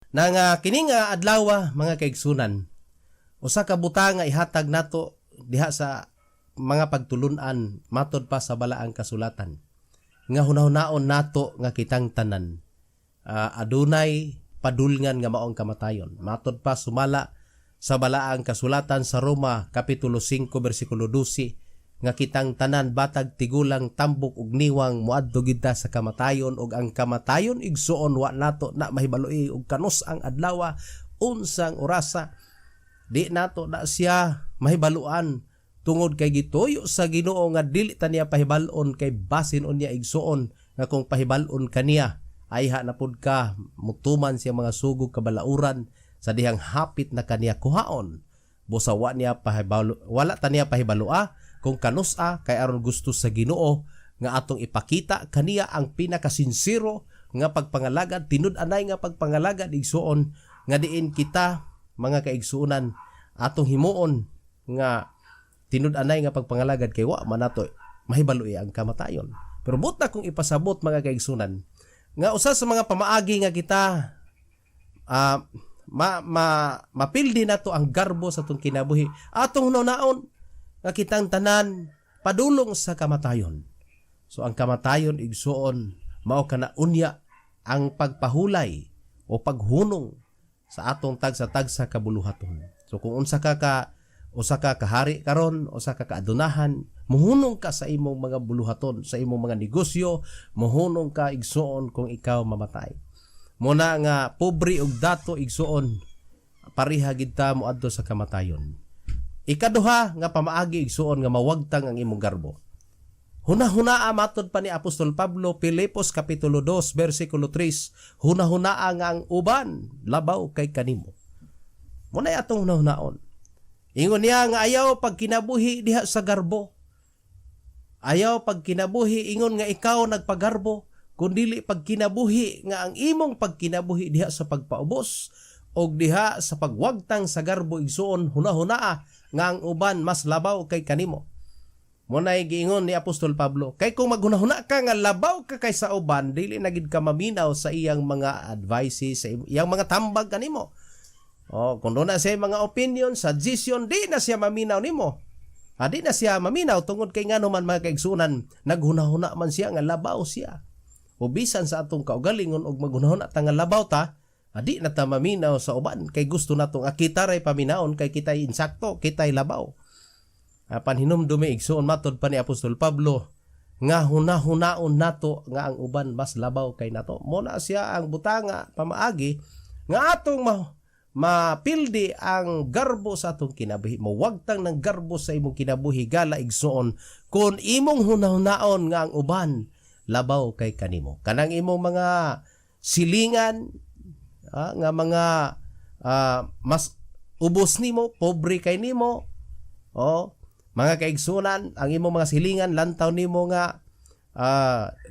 Na nga kini nga adlaw, mga kaigsunan, usa ka butang nga ihatag nato diha sa mga pagtulunan matod pa sa Balaang Kasulatan nga hunahunaon nato nga kitang tanan adunay padulngan nga maong kamatayon. Matod pa sumala sa Balaang Kasulatan sa Roma kapitulo 5 bersikulo 12 nga kitang tanan, batag tigulang, tambok ug niwang, moadto gid ta sa kamatayon. Ug ang kamatayon, igsuon, wa nato na mahibaloi og kanus ang adlaw, unsang orasa. Di nato na siya mahibaluan tungod kay gituyo sa Ginoo nga dili ta niya pahibal-on, kay basin unya, igsuon, nga kung pahibal-on kaniya, ayha na pud ka mutuman siya mga sugog kabalauran sa dihang hapit na kaniya kuhaon. Busa wa niya pahibalo, wala ta niya pahibalua kung kanus-a, kay aron gusto sa Ginoo nga atong ipakita kaniya ang pinakasinsero nga pagpangalagad, tinud-anay nga pagpangalagad, igsuon, nga diin kita, mga kaigsuonan, atong himuon nga tinud-anay nga pagpangalagad kay wa man nato mahibaloy ang kamatayon. Pero buot na kong ipasabot, mga kaigsunan, nga usa sa mga pamaagi nga kita ma, ma mapildi nato ang garbo sa atong kinabuhi, atong hunaon nga kitang tanan padulong sa kamatayon. So ang kamatayon, igsuon, mao kana unya ang pagpahulay o paghunong sa atong tagsa-tagsa kabuluhaton. So kung unsa ka ka usa ka kahari karon, usa ka kaadunahan, muhunong ka sa imong mga buluhaton, sa imong mga negosyo, muhunong ka, igsuon, kung ikaw mamatay. Muna nga pobre og dato, igsuon, pareha gid ta moadto sa kamatayon. Ikaduha nga pamaagi, igsuon, nga mawagtang ang imong garbo. Hunahunaa, matod pa ni Apostol Pablo, Filipos kapitulo 2 bersikulo 3, hunahunaa nga ang uban labaw kay kanimo. Muna atong hunahunaon. Ingon niya nga ayaw pagkinabuhi diha sa garbo. Ayaw pagkinabuhi ingon nga ikaw nagpagarbo, kundili pagkinabuhi nga ang imong pagkinabuhi diha sa pagpaubos og diha sa pagwagtang sa garbo, igsuon, hunahunaa nga ang uban mas labaw kay kanimo. Muna'y giingon ni Apostol Pablo, kay kung maghunahuna ka nga labaw ka kay sa uban, dili na gid ka maminaw sa iyang mga advices, sa iyang mga tambag kanimo. Oh, kung duna siya mga opinion, suggestion, di na siya maminaw nimo. Ah, di na siya maminaw tungod kay ngano man, mga kaigsunan, naghunahuna man siya nga labaw siya. O bisan sa atong kaugalingon og maghunahuna ta nga labaw ta, di na ta maminaw sa uban kay gusto natong kita ray paminaon kay kita'y insakto, kita'y labaw. Apan hinumdumi, igsuon, matod pa ni Apostol Pablo nga hunahunaon nato nga ang uban mas labaw kay nato. Mo na siya ang butanga pamaagi nga atong mapildi ang garbo sa atong kinabuhi. Mawagtang ng garbo sa imong kinabuhi, gala, igsuon, kung imong hunahunaon nga ang uban labaw kay kanimo. Kanang imong mga silingan nga mga mas ubos nimo, pobre kay nimo, oh, mga kaigsunan, ang imong mga silingan lantaw nimo nga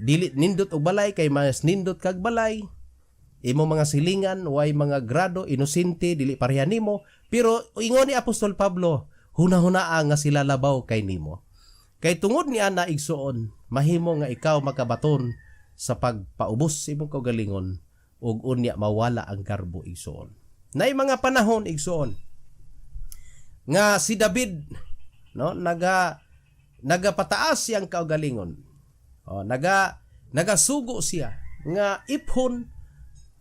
dili nindot og balay kay mas nindot kag balay. Imong mga silingan way mga grado, inosente, dili pareha nimo, pero ingon ni Apostol Pablo, hunahunaa nga sila labaw kay nimo. Kay tungod ni ana, igsuon, mahimo nga ikaw makabaton sa pagpaubos sa imong kaugalingon ug unya mawala ang garbo, igsuon. Nay mga panahon, igsuon, nga si David, no, nagapataas siyang kaugalingon. Oh, nagasugo siya nga iphon,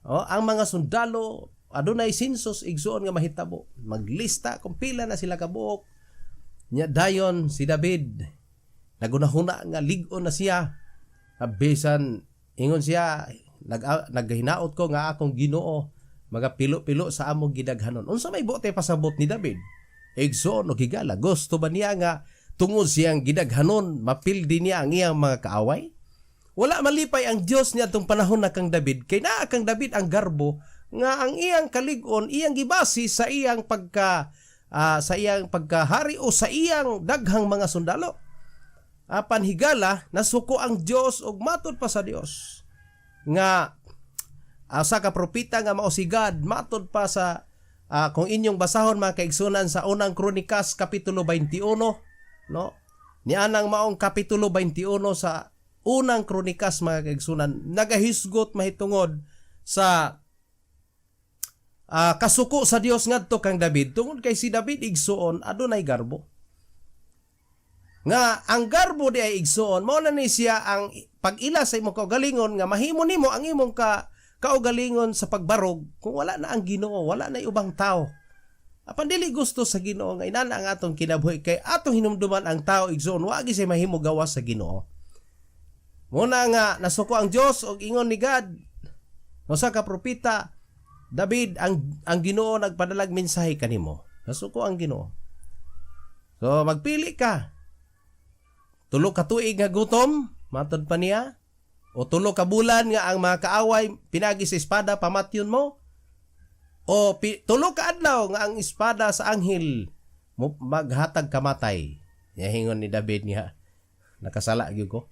oh, ang mga sundalo. Adunay census, igsuon, nga mahitabo. Maglista kung pila na sila kabuok. Nya dayon si David nagunahuna nga lig-on na siya. Bisan ingon siya, "Naghinaot ko nga akong Ginoo magapilo-pilo sa among gidaghanon." Unsa may buot pasabot ni David, igsuon o higala? Gusto ba niya nga tungod siyang gidaghanon mapildi niya ang iyang mga kaaway? Wala malipay ang Dios niya atong panahon na kang David kay naa kang David ang garbo nga ang iyang kalig-on iyang gibase sa iyang pagkahari o sa iyang daghang mga sundalo. Apan higala nasuko ang Dios, ug matod pa sa Dios nga sa ka propeta nga mao si Gad, matod pa sa kung inyong basahon, mga kaigsunan, sa Unang Kronikas kapitulo 21, no, nianang maong kapitulo 21 sa Unang Kronikas, mga kaigsunan, nagahisgot mahitungod sa Kasuko sa Dios ngadto kang David tungod kay si David, igsuon, adunay garbo. Nga ang garbo di ay, igsuon, mao na ni siya ang pag-ila sa imong kaugalingon nga mahimo nimo ang imong kaugalingon sa pagbarog kung wala na ang Ginoo, wala na ubang tao. Apan dili gusto sa Ginoo nga inana ang atong kinabuhi kay atong hinumduman ang tao, igsuon, wa gyud siya mahimo gawas sa Ginoo. Muna nga nasuko ang Dios og ingon ni God usa ka propeta, "David, ang Ginoo nagpadalag mensahe kanimo." Nasuko ang Ginoo. So magpili ka. 3 ka tuig nga gutom, matod pa niya, o 3 ka bulan nga ang mga kaaway pinagi sa espada pamatyon mo, o 3 ka adlaw nga ang espada sa anghel mo maghatag kamatay. Yahingon ni David niya, "Nakasala gyud ko.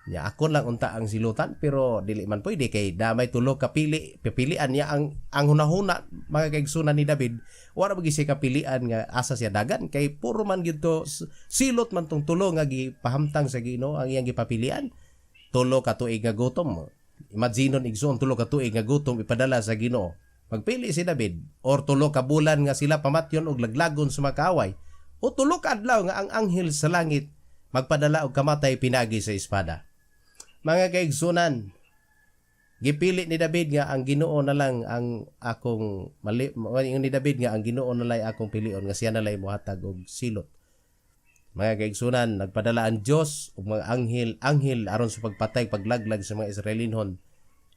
Ya ako lang unta ang silutan," pero dili man pwede kay damay tulo ka pili pipilian niya. Ang hunahuna, mga kaigsunan, ni David, wala ba siya kapilian nga asa siya dagan kay puro man gyud to silot man tong tulo nga gipahamtang sa Ginoo ang iyang gipapilian. 3 ka tuig nga gutom, imagine, igsoon, 3 ka tuig nga gutom ipadala sa Ginoo, magpili si David, or 3 ka bulan nga sila pamatyon og laglagon sa mga kaaway, o 3 ka adlaw nga ang anghel sa langit magpadala og kamatay pinagi sa espada. Mga kaigsunan, gipili ni David nga ang Ginoo na lang ang akong mali. Ingon ni David nga ang Ginoo na lang akong pilion nga siya na lang mohatag og silot. Mga kaigsunan, nagpadala ang Dios og mga anghel aron sa pagpatay, paglaglag sa mga Israelinhon.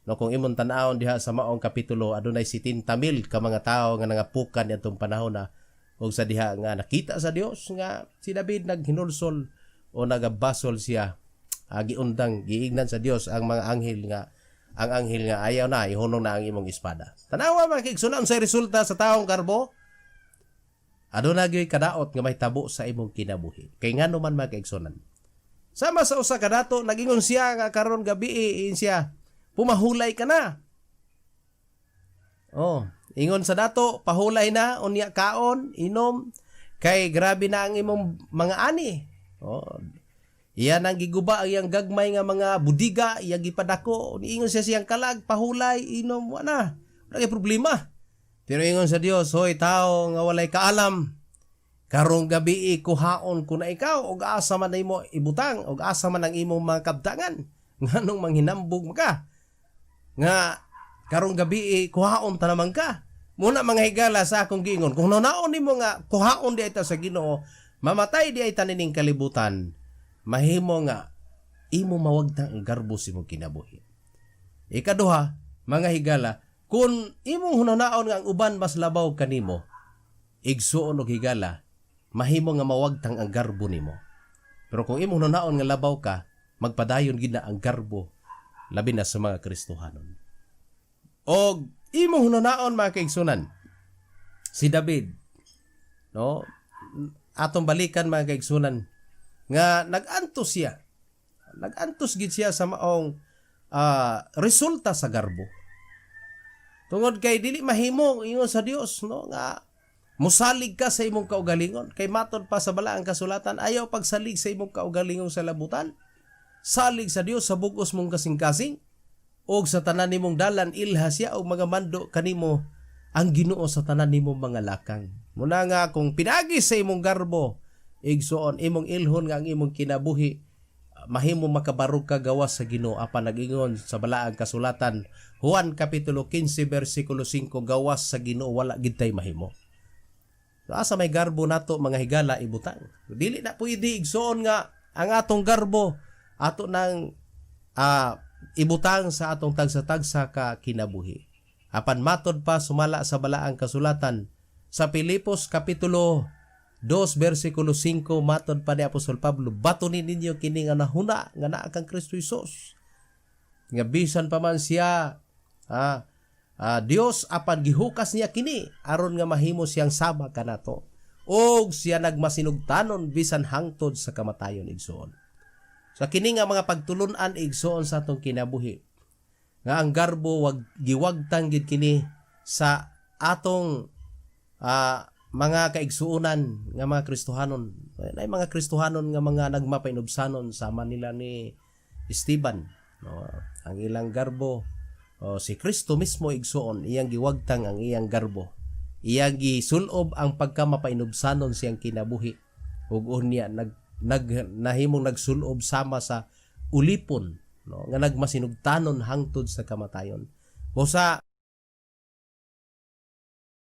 No, kung imong tan-awon diha sa maong kapitulo, adunay 70,000 ka mga tawo nga nangapukan niadtong panahon na og sa diha nga nakita sa Dios nga si David naghinulsol o nagabasol siya, giundang giingnan sa Dios ang mga anghel nga ang anghel nga ayaw na, ihunong na ang imong espada. Tanawa, mga kaigsunan, sa resulta sa taong garbo, aduna gyud kadaot nga mahitabo sa imong kinabuhi. Kay ngano man, mga kaigsunan? Sama sa usa ka dato, nagingon siya nga karon gabi ingon siya, "Pumahulay ka na." Oh, ingon sa dato, "Pahulay na, unya kaon, inom, kay grabe na ang imong mga ani." Oh, iyan ang giguba ang iyang gagmay nga mga budiga, iyang gipadako. Ingon siya siyang kalag, "Pahulay, inom, wala. Wala kay problema." Pero ingon sa Dios, "Hoy tao nga walay kaalam, karong gabi kuhaon ko na ikaw og asa man nimo ibutang og asa man ang imong mga kabtangan? Nganong manghinambog ka? Nga karong gabi kuhaon ta naman ka." Muna, mga higala, sa akong giingon, kung naon nimo nga kuhaon di ta sa Ginoo, mamatay di ay tanining kalibutan, mahimo nga imo mawagtang ang garbo sa imong kinabuhi. Ikaduha, mga higala, kung imong hunaon nga ang uban mas labaw kanimo, igsuon og higala, mahimo nga mawagtang ang garbo nimo. Pero kung imong hunaon nga labaw ka, magpadayon gid na ang garbo, labi na sa mga Kristohanon. Og imong hunaon, mga kaigsunan, si David, no, atong balikan, mga kaigsunan, nga nag-antos siya. Nag-antos gid siya sa maong resulta sa garbo. Tungod kay dili mahimo, ingon sa Dios, no, nga musalig ka sa imong kaugalingon kay matod pa sa balaang kasulatan, ayaw pagsalig sa imong kaugalingon sa labutan. Salig sa Dios sa bugos mong kasing-kasing og sa tanan nimong dalan ilha siya og mga mando kanimo ang Ginoo sa tanan nimong mga lakang. Muna nga kung pinagi sa imong garbo, igsuon, imong ilhon nga ang imong kinabuhi mahimo makabarog ka gawas sa Ginoo, apan nag-ingon sa balaang kasulatan, Juan kapitulo 15 bersikulo 5, gawas sa Ginoo wala gid tay mahimo. So, asa may garbo nato, mga higala, ibutang? Dili na pwede, igsuon, nga ang atong garbo ato nang ibutang sa atong tagsa-tagsa ka kinabuhi. Apan matod pa sumala sa balaang kasulatan sa Pilipos kapitulo 2 bersikulo 5, matod pa ni Apostol Pablo, "Batunin ninyo kini nga nahuna nga naa kang Kristo Hesus nga bisan pa man siya Dios, apan gihukas niya kini aron nga mahimo siyang sama kanato og siya nagmasinugtanon bisan hangtod sa kamatayon," igsuon. Sa kini nga mga pagtulun-an, igsuon, sa atong kinabuhi nga ang garbo wag giwagtang gid kini sa atong mga kaigsuonan nga mga Kristohanon. Ay mga Kristohanon nga mga nagmapainubsanon sama nila ni Esteban, no, ang ilang garbo O, si Kristo mismo, igsuon, iyang giwagtang ang iyang garbo. Iyang gisulob ang pagkamapainubsanon siyang kinabuhi. Ug unya nag, nag nahimong nagsulob sama sa ulipon, no, nga nagmasinugtanon hangtod sa kamatayon. Busa